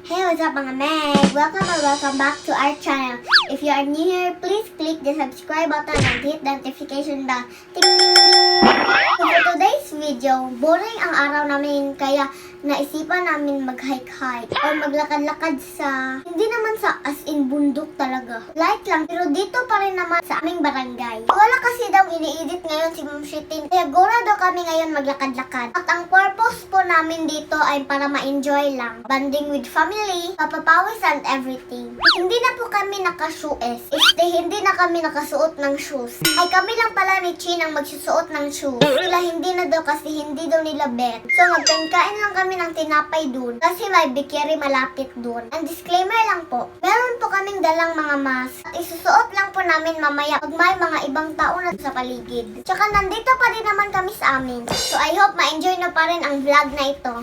Hey, what's up mga Meg? Welcome back to our channel. If you are new here, please click the subscribe button and hit the notification bell. Ting! So for today's video, boring ang araw namin kaya naisipan namin mag-hike-hike or maglakad-lakad sa, hindi naman sa as in bundok talaga. Light lang, pero dito pa rin naman sa aming barangay. Wala kasi daw ini-edit ngayon si Ma'am Shitin, kaya gora daw kami ngayon maglakad-lakad. At ang purpose po namin dito ay para ma-enjoy lang, banding with family, papapawis and everything. At hindi na po kami naka-shoes. Hindi na kami nakasuot ng shoes. Ay kami lang pala ni Chin ang magsusuot ng shoes. Sila hindi na daw kasi hindi daw nila bet. So magkain lang kami ng tinapay dun kasi may bikiri malapit dun. And disclaimer lang po, meron po kaming dalang mga mask at isusuot lang po namin mamaya pag may mga ibang tao na sa paligid. Tsaka nandito pa din naman kami sa amin. So I hope ma-enjoy na pa rin ang vlog na ito.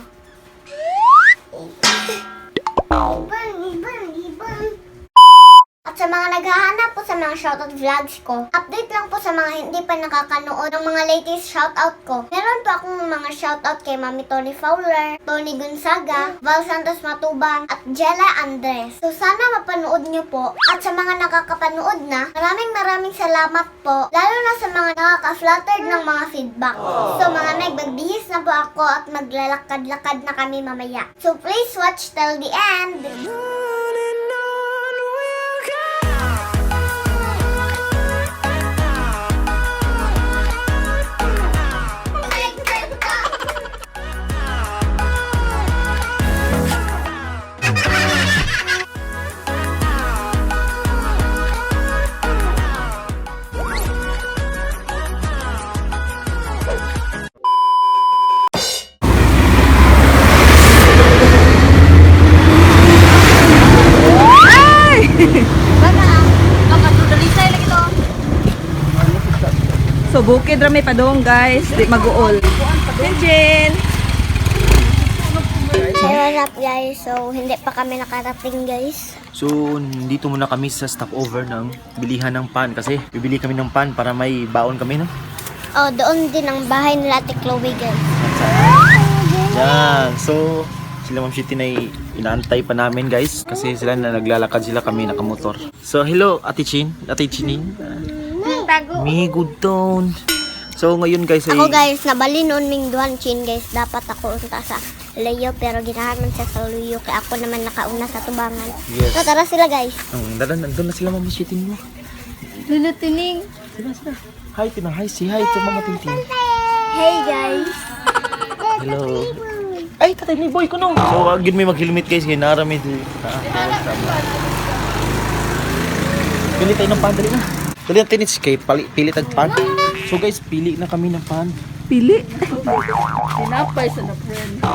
At sa mga naghahanap po sa mga shoutout vlogs ko, update lang po sa mga hindi pa nakakanood ng mga latest shoutout ko. Meron po akong mga shoutout kay Mami Tony Fowler, Tony Gonzaga, Val Santos Matubang, at Jella Andres. So sana mapanood nyo po. At sa mga nakakapanood na, maraming salamat po. Lalo na sa mga nakaka-flattered ng mga feedback. So mga magbihis na po ako at maglalakad-lakad na kami mamaya. So please watch till the end. So bukid rami pa doon guys, di mag-uol. Jinjin! What's up guys? So hindi pa kami nakarating guys. So, dito muna kami sa stopover ng bilihan ng pan kasi bibili kami ng pan para may baon kami, no? Oh, doon din ang bahay nila Ate Chloe guys. Yan. So, sila Ma'am Shitin ay inaantay pa namin guys kasi sila na naglalakad sila, kami nakamotor. So, hello Ate Chin, Ate Chinin. Me good tone. So, ngayon guys ay... Ako guys, nabali noon ming duhan Chin guys. Dapat ako unta sa Leo pero ginahan man siya sa Luyo kaya ako naman nakauna sa tubangan. Yes. So tara sila guys. Nandun na sila Ma'am Shitin mo. Lulutining. Sila. Hi, hi, say hi to Mama Tintin. Hey guys. Hello. Ay, katay ni boy ko no. So, agad may mag-helmet guys, kaya narami dito. Pili tayo ng pan, dali na. Dali natin it's kay pili tag pan. So guys, pili na kami ng pan. Pili.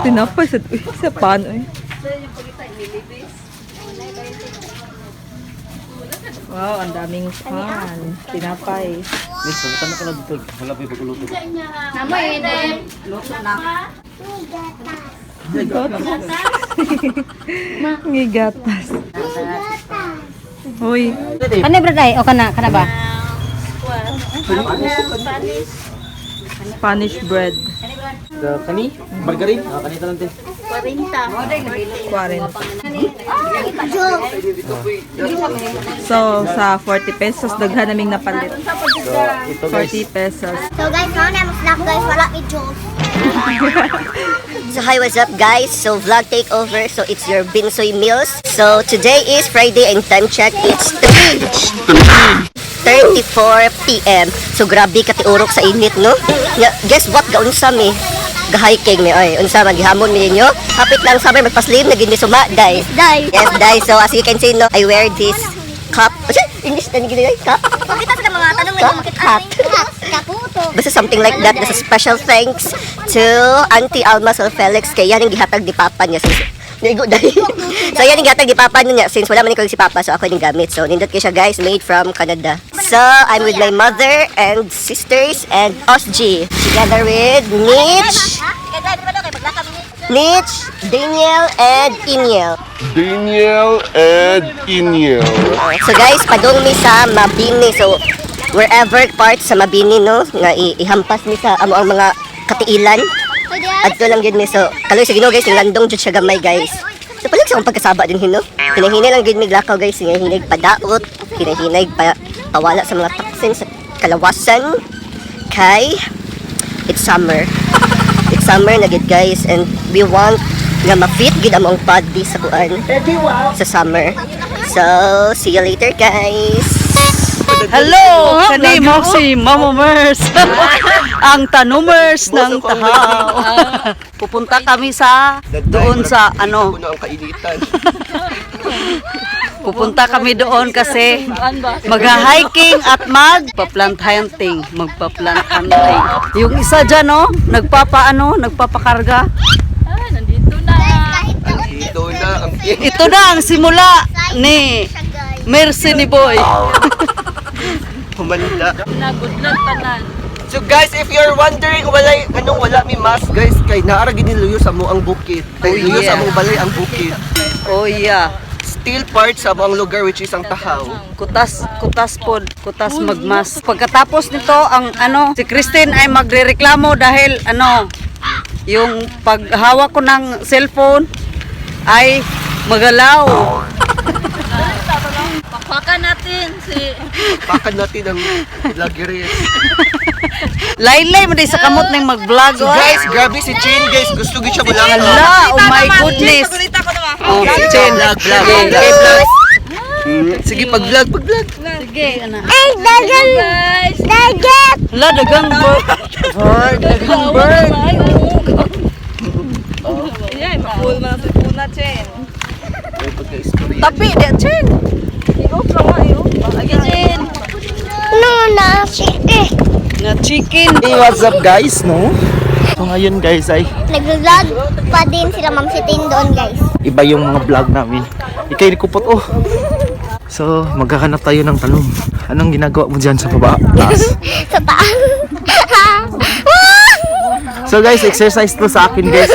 Tinapay sa uy, sa pan uy. Wow, ang daming pan. Tinapay. Yes, pagkatama ko na dito. Wala pa yung pagkuluto. Ngigatas. Uy. Ano brad ay? O kana ba? Spanish bread. Kani? Margarin? Kanita lang din. 40. So, sa 40 pesos, daghan naming napalit. So, ito guys. 40 pesos. So guys, now na snack guys, wala ni Jules. So hi, what's up guys? So vlog takeover. So it's your Binsoy Meals. So today is Friday and time check it's 3:34 PM. So grabe katiurok sa init no. Guess what gaunsa mi? Ga-hiking ni oy. Unsa man gihamon mi ninyo? Hapit lang summer magpaslim na gid mi suma, guys. Yes, guys. So as you can see no, I wear this cup. English na ni gid cup. Pakita sa mga tanong na makita. Kaputo. Basta something like that. That's a special thanks to Auntie Alma Sol Felix kay yan ang gihatag ni Papa niya. Nigo dahil. So yan ang gihatag ni Papa niya since wala man ko si Papa so ako yung gamit. So nindot ko siya guys, made from Canada. So I'm with my mother and sisters and Osg together with Nitch, Daniel and Iniel. So guys, padung mi sa Mabini. So wherever part sa Mabini no, nga ihampas mi sa amo ang mga katiilan. Adto lang gid mi so kaloy sa Ginoo guys, landong jud siya gamay guys. Sa palag sa akong pagkasaba din hino. Hinahinay lang gid mig lakaw guys, hinahinay padaot, hinahinay pa pawala sa mga taksin sa kalawasan. Kay it's summer. It's summer na gid guys, and we want nga ma-fit gid among body sa kuan sa summer. So, see you later guys. Hello! Kani mo si Mama Mers. Ang tanumers ng tahaw. Pupunta kami sa doon sa ano. Pupunta kami doon kasi mag-hiking at magpa-plant hunting. Magpa-plant hunting. Yung isa dyan, no? Nagpapakarga. Ito na ang simula ni Mercy ni Boy. Humanita. Nagudlat tanan. So guys, if you're wondering wala mi mask guys, kay naara gid luyo sa mo ang bukid. Kay luyo sa mong balay ang bukid. Oh yeah. Still part sa mo ang lugar which is ang Tahaw. Kutas magmas. Pagkatapos nito ang si Christine ay magrereklamo dahil yung paghawak ko ng cellphone ay magalaw. Pakan natin ang vloggeries. Laylay mo sa kamot ng mag-vlog. So guys, grabe si Chin guys, gusto gid siya bulangan. Hala, oh my goodness. Oh, si Chen. Vlog. Sige, pag-vlog. Sige, Ay, dagan! Guys! Dagan! Hala, dagang bird. Dagang bird. Ayan, makuha na si Puna, Chen. Tapi, dia Chen. Iop lang nga, iop. Lagi, Chen. No, na, sige. Na chicken. Hey, what's up guys, no? So ngayon guys ay Nag-vlog pa din sila Ma'am Sitin doon, guys. iba yung mga vlog namin. Ikay kupot oh. So maghahanap tayo ng tanong. Anong ginagawa mo dyan sa baba? Taas. Sa taas. So guys, exercise to sa akin guys.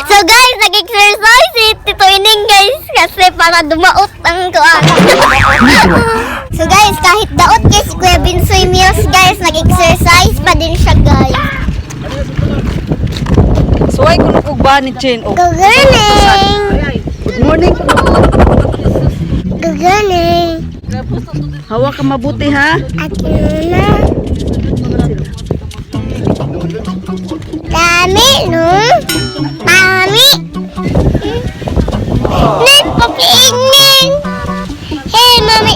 So guys, nag-exercise si Tito Ining guys kasi para dumaot ang kuan. So guys, kahit daot guys, Kuya Binsoy Mills guys, nag-exercise pa din siya guys. So ay kunukog ba ni Chen? Oh. Good morning! Good morning. Good morning! Hawa ka mabuti ha. Akin na. Dami, no? Dami! Nen, pakiingin! Hey, mami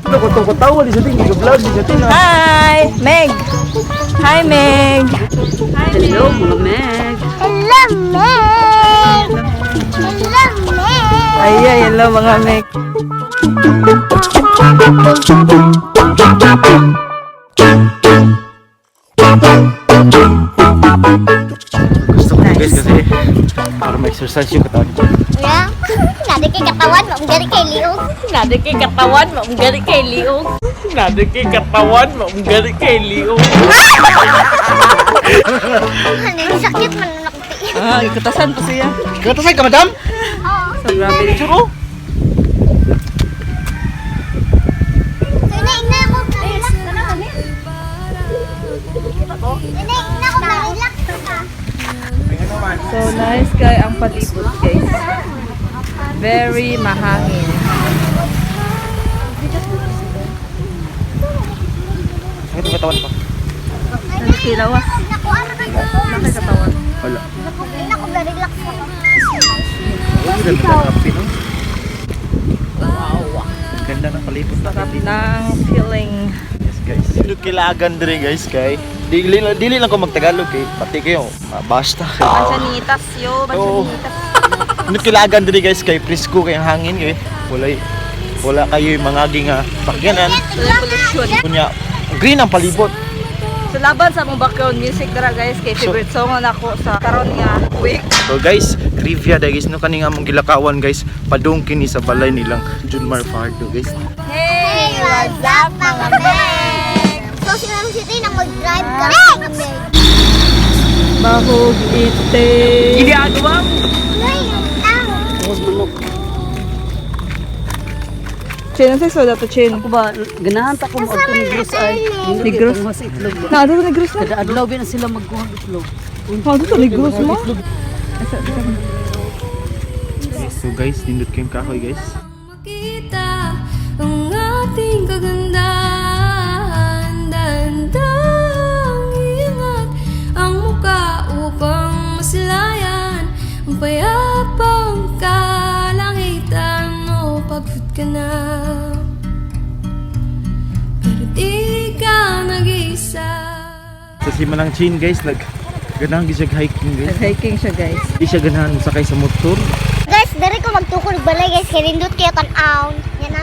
Ano ko tawa di sa tingin, vlog di sa tingin. Hi, Meg. Hi, Meg. Hello, mga Meg. Hello, Meg! Hello, Meg! Ay, hello mga Meg. Gusto ko guys kasi para ma-exercise yung katawan ko. Ya, nadi kay katawan, maunggari kay liog. Nadi kay katawan, maunggari kay liog. Nadi kay katawan, maunggari kay liog. Ano, sakit man na nakati. Ah, ikutasan pa siya. Katasay ka madam? So, grabe rin. Churo. So, inaina ko, na-relax ka na kami. Inaina ko, na-relax ka. So nice guy ang palibot guys. Very mahangin. Ito katawan ko. Ang kilawas. Naku, ano kayo? Nakakatawan. Wala. Inaina ko, na-relax ka. Ganda ng kape, no? Ganda ng palibot na kape. Ng feeling. Yes guys. Kilagan din guys kay. Dili lang ko magtagalog kay pati kayo basta. Bansanitas yo, Oo. bansanitas. Kilagan din guys kay presko kay ang hangin kay. Wala kayo yung mga ginga pakyanan. Pollution. Kunya green ang palibot. So laban sa mong background music dara guys kay favorite song na ako sa karon nga week. So guys, trivia dahil guys no kani nga mong gilakawan guys padung kini sa balay nilang Junmar Fardo guys. Hey, what's up, mga Meg? So, si Ma'am City na mag-drive ka. Meg! Bahog ite. Ngayon, Chin, ang seso dato Chin. Ako ba, ganahan ta ko mo ito negros ay. Negros? Mas itlog. Na, dito negros na. Kada adlaw bin sila magkuha ng itlog. Oh, dito negros mo. So guys, nindot ko yung kahoy guys. Makita ang ating kagandahan, dahan-dahang iangat ang muka upang masilayan ang payapang kalangitan. O pagod ka na, pero di ka nag-isa. Sa Simanang Chin guys, ganahan gisag hiking guys. Hiking siya guys. Di siya ganahan sakay sa motor. Guys, dari ko magtukod balay guys. Kaya nindot kayo tan-aw. Yan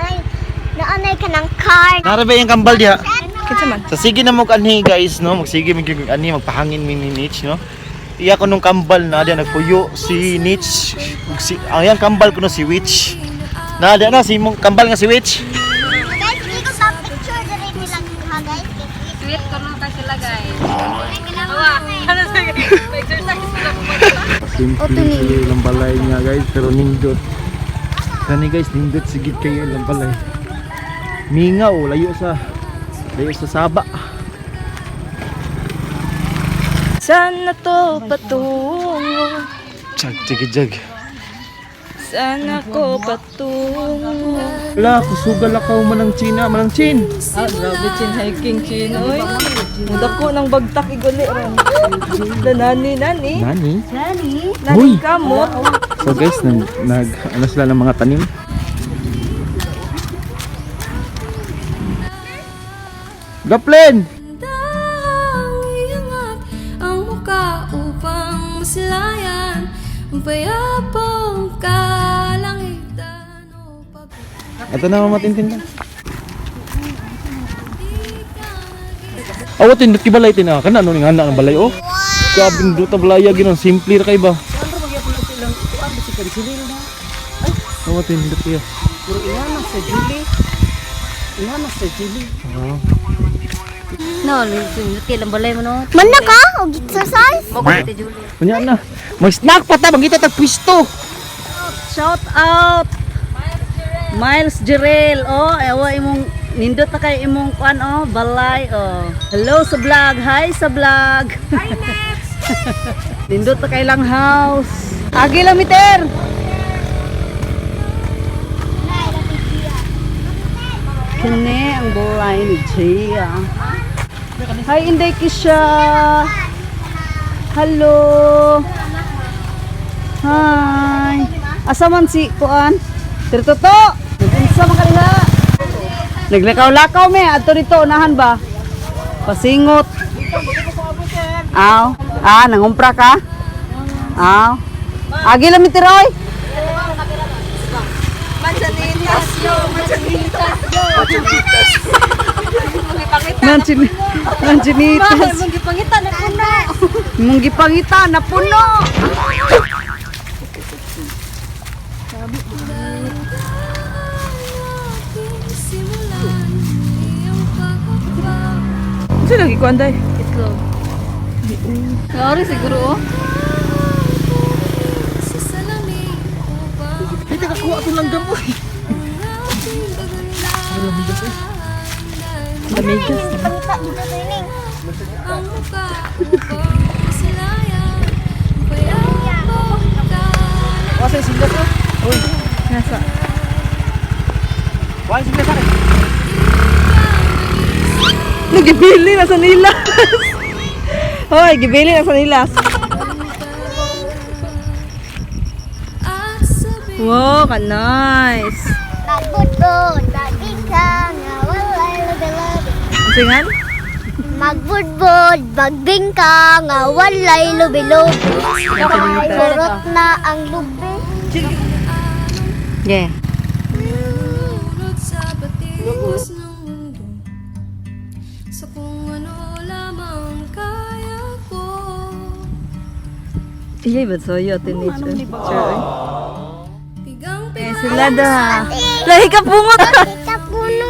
naanay ka ng car. Narabe yung kambal diha. Kinsa man? Sa sige na mo kanhi guys, no? Magsige mo yung ani, magpahangin mi ni Nitch, no? Iya ko nung kambal na diya nagpuyo si Nitch. Ang yang kambal ko no si Witch. Na diya na si mong kambal nga si Witch. Guys, hindi ko sa picture dari nilang ha guys. Sweet ko nung ta sila guys. Simple ilang balay nga guys, pero nindot. Kani guys, nindot sigit kayo ilang balay. Mingaw, layo sa Saba. Saan na to patungo? Jag. Saan ako patungo? Wala, kusugal ako manang China, manang Chin. Ah, grabe Chin, hiking Chin. Oy, mudako ng bagtak iguli ron. Nani. Nani? Nani kamot. So guys, nag ano sila ng mga tanim. Gaplin! Iangat ang muka upang masilayan ang payapang kalangitan. O pagod Ito na matintinda. Awa tindot ki balay tin kana ano ning anak ng balay oh. Kabing duta balaya ginon simple ra kay ba. Awa tindot ki. Puro ilamas sa Julie. No, kailan balay mo no? Mana ka? O exercise? Mo ko ito Julie. Kunya na. May snack pa ta bangita tag pwesto. Shout out Miles Jirel. Oh, ewa imong nindot na kay imong kuan oh, balay oh. Hello sa vlog. Hi sa vlog. Hi next. Nindot na kay lang house. Agi lang meter. Kini ang balay ni Jia. Hi Inday Kisha. Hello. Hi. Asa man si kuan? Tirtoto. Unsa man kanila? Naglakaw-lakaw me adto dito unahan ba? Pasingot. Aw. Nangumpra ka? Aw. Agi lang mitiroy. Manchinitas. Mong gipangita na puno. simulan iyong pagkakabang. Sino lagi ko anday? Itlog. Sorry siguro oh. Sa salamin upang Dito ka kuha to lang gamoy. ating kagandahan. Lamigas. Pangita dito training. Ang muka upang masilayan ang payapang kalangitan. Wasa sila ko. Uy, Nasa. wala sila sa akin. Nagibili na sa nilas. Hoy, gibili na sa nilas. At sabihin Wow, ka nice. Magbudbud, baging ka nga walay lubi-lubi. Singan? Magbudbud, bagbing ka nga walay lubi-lubi. Kurot na ang lubi. Yeah. Nunod sa batis ng mundo sa kung ano lamang kaya ko. Iya, ba so yo tinis. Bigang Sila da. Lahi ka pungot. Kita puno.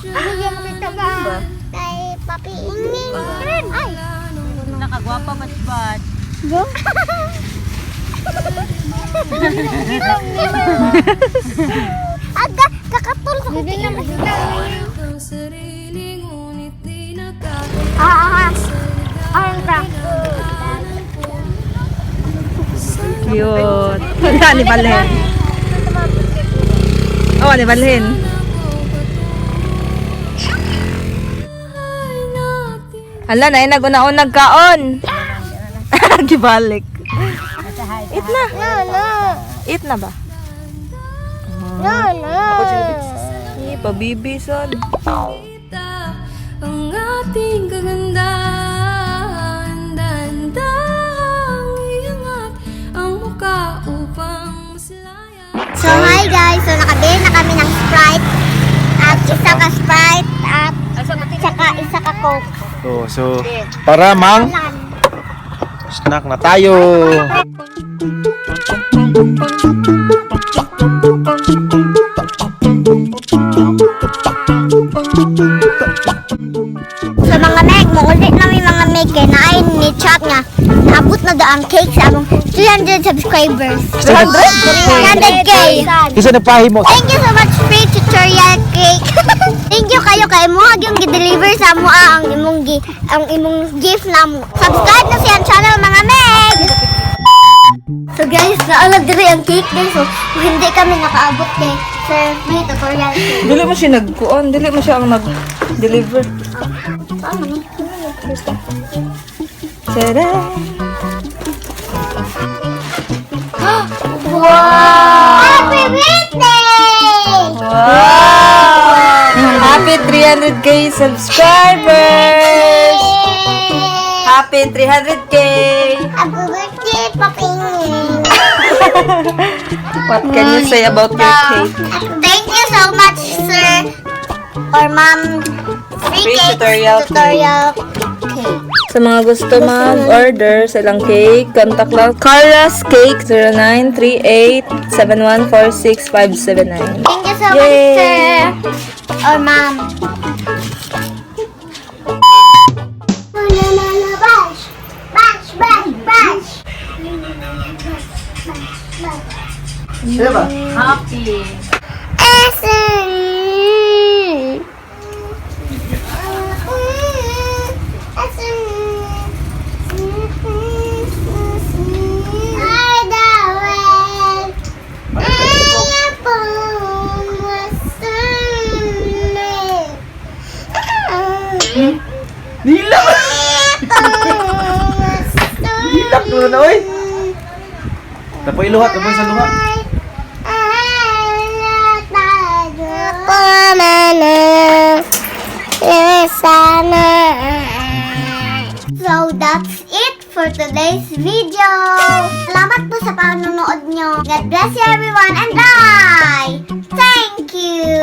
Bigyan kita ba? Tay papi ingin. Ay. Nakagwapa bat-bat. Go. Aga, kakatulog Ang sarili, ngunit di nagkakita. Cute. Wala ni Balhin. Oh, ni Balhin. Hala na, nag-una-unag kaon. Gibalik. Eat na. Eat na ba? Ako pabibi, son. Kita ang ating kagandahan. Dahan-dahang iangat ang muka upang maslaya. So hi guys, so nakabili na kami ng Sprite at isa ka Sprite at saka isa ka Coke. So para mang snack na tayo. So mga meg, maulit namin mga meg kay naay ni chat nga abot na daang cake sa among 300 subscribers. 300K. Isa na pahi mo. Thank you so much free tutorial cake. Thank you kayo kay mo yung gi-deliver sa mo ang imong gift namo. Subscribe na siya channel mga meg. So guys, naalag diri ang cake guys. So kung hindi kami nakaabot kay Sir may tutorial cake. Dili mo siya nagkuon, dili mo siya ang nag-deliver. Saan man? Tada! Wow! Happy birthday! Happy 300k subscribers! Happy 300k! Happy birthday, Paping! What can you say about your cake? Thank you so much, sir or ma'am. Free cake tutorial tutorial cake. Sa mga gusto mag-order sa ilang cake, contact lang Carla's Cake 0938-7146-579. Thank you so much, Yay! sir or ma'am. Bash! Bash! Bash! Bash! Sino ba? Nilak! Nilak doon na, oy! Tapoy luhat, tapoy sa luhat. So that's it for today's video. Salamat po sa panonood nyo. God bless you everyone and bye! Thank you!